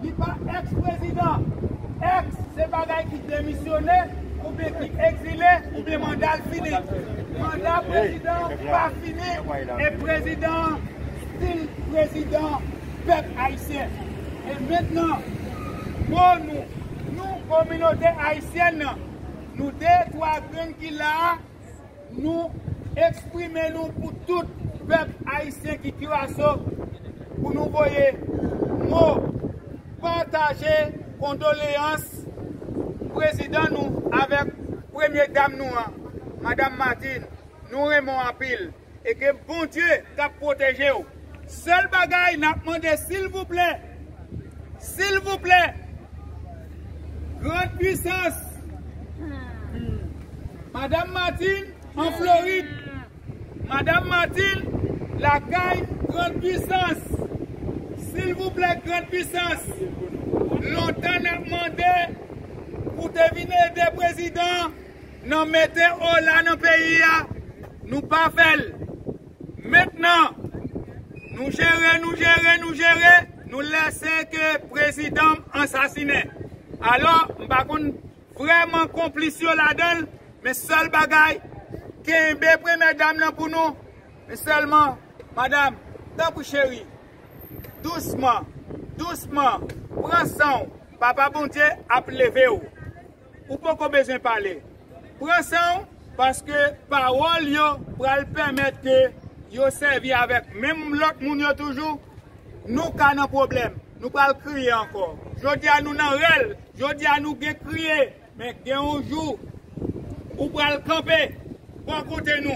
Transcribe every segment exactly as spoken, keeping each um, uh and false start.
Li pa èks prezidan. Èks se bagay ki demisyone, oubyen ki egzile, oubyen manda l fini. Manda prezidan pa fini, e prezidan an still prezidan pèp ayisyen. E mentnan, mo nou, nou kominote ayisyèn nan, nou de twa grenn ki la a, nou eksprime nou pou tout pèp ayisyen ki Kiwaso, pou nou voye mo pataje kondoleyans prezidan nou avèk premye dam nou an, Madanm Martine. Nou renmen w anpil. E ke Bondye k ap pwoteje w. Sèl bagay n ap mande, silvouplè, silvouplè, Grande Puissance, Madanm Martine an Florid, Madanm Martine lakay Grande Puissance, silvouplè, Grande Puissance, lontan n ap mande pou te vin ede prezidan nan mete ola nan peyi a, nou pa fè l. Mentnan, nou jere, nou jere, nou jere, nou lese ke prezidan m ansasinen. Alò, m pa konn vrèman konplis yo ladan l, men sèl bagay, kenbe premyè dam nan pou nou. Men sèlman, madanm, tanpri cheri, dousman, dousman, pran san w, Papa Bondye ap leve w. Ou poko bezwen pale. Pran san w, paske pawòl yo pral pèmèt ke yo sèvi avèk menm lòt moun yo toujou. Nou ka nan pwoblèm. Nou pral kriye ankò. Jodi a nou nan rèl. Jodi a nou gen kriye. Men gen yon jou, ou pral kanpe bò kote nou.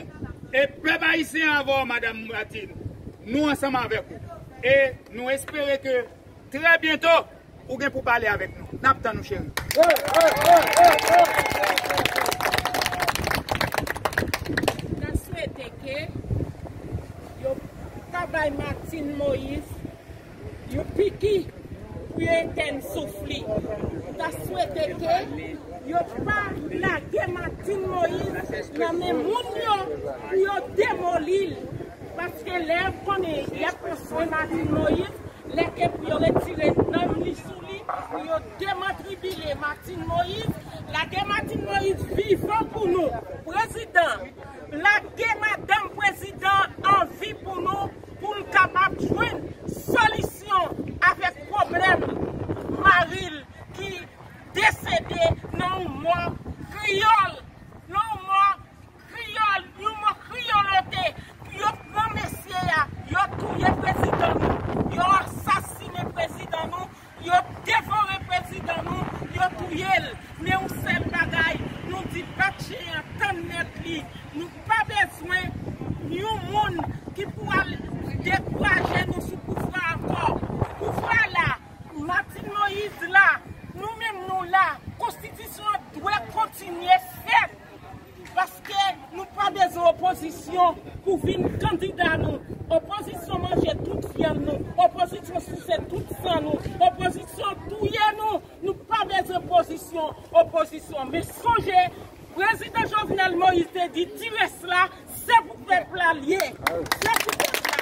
E pèp ayisyen avè w, Madanm Martine. Nou ansanm avèk ou. E nou espere ke trè byento, ou gen pou pale avèk nou. N ap tann ou, cheri. M ta swete ke yo ta bay Martine Moïse yon piki pou yo etèn souf li. M ta swete ke yo pa lage Martine Moïse nan men moun yo pou yo demoli l. Paske lè yo konnen y ap pran swen Martine Moïse, lè ke pou yo retire nanm li sou li, pou yo demantribile Martine Moïse, lage Martine Moïse vivan pou nou. Prezidan, lage madanm prezidan an vi pou nou, pou l kapab jwenn solisyon avèk pwoblèm mari l ki desede nan yon mò kriyòl, nan yon mò kriyòl, yon mò kriyòlote. Yo pran mesye a, yo touye prezidan nou, yo asasinen prezidan nou, yo devore prezidan nou, yo touye l. Men yon sèl bagay, nou di bat chen an tann mèt li. Nou pa bezwen yon moun ki pou al dekouraje nou sou pouvwa ankò. Pouvwa la, Martine Moïse la, nou menm nou la, konstitisyon an dwe kontinye fèt. Paske nou pa bezwen opozisyon pou vin kandida nou. Opozisyon manje tout vyann nou. Opozisyon souse tout san nou. Opozisyon touye nou. Nou pa bezwen pozisyon, opozisyon. Men sonje, prezidan Jovenel Moïse te di, ti rès la, se pou pèp la l ye. Se pou pèp la.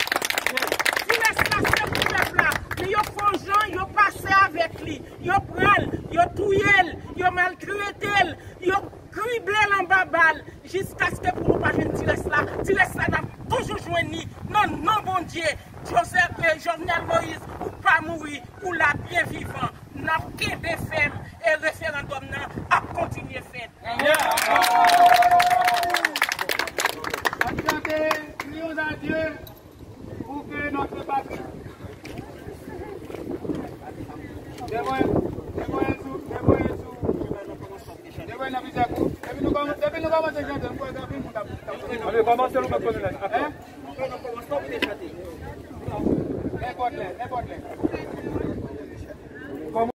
Ti rès la, se pou pèp la. Men yo fè yon jan, yo pase avèk li. Yo pran l, yo touye l, yo maltrete l, yo krible l anba bal, jiskaske pou nou pa jwenn ti rès la. Ti rès la, n ap toujou jwenn li. Nan non Bondye, Joseph, eh, Jovenel Moïse, ou pa mouri, ou la byen vivan. N ap kenbe fèm e referandòm nan ap kontinye fèt. N ap chante, prions à Dieu pour que notre patrie. Devoye, devoye sou, devoye sou, devoye nan plizyè kou. Depi nou kòmanse, depi nou kòmanse chante, nou kwè gen anpil moun k ap, k ap. Ann kòmanse, nou pa konnen la. Hein? Nenpòt lè, nenpòt lè.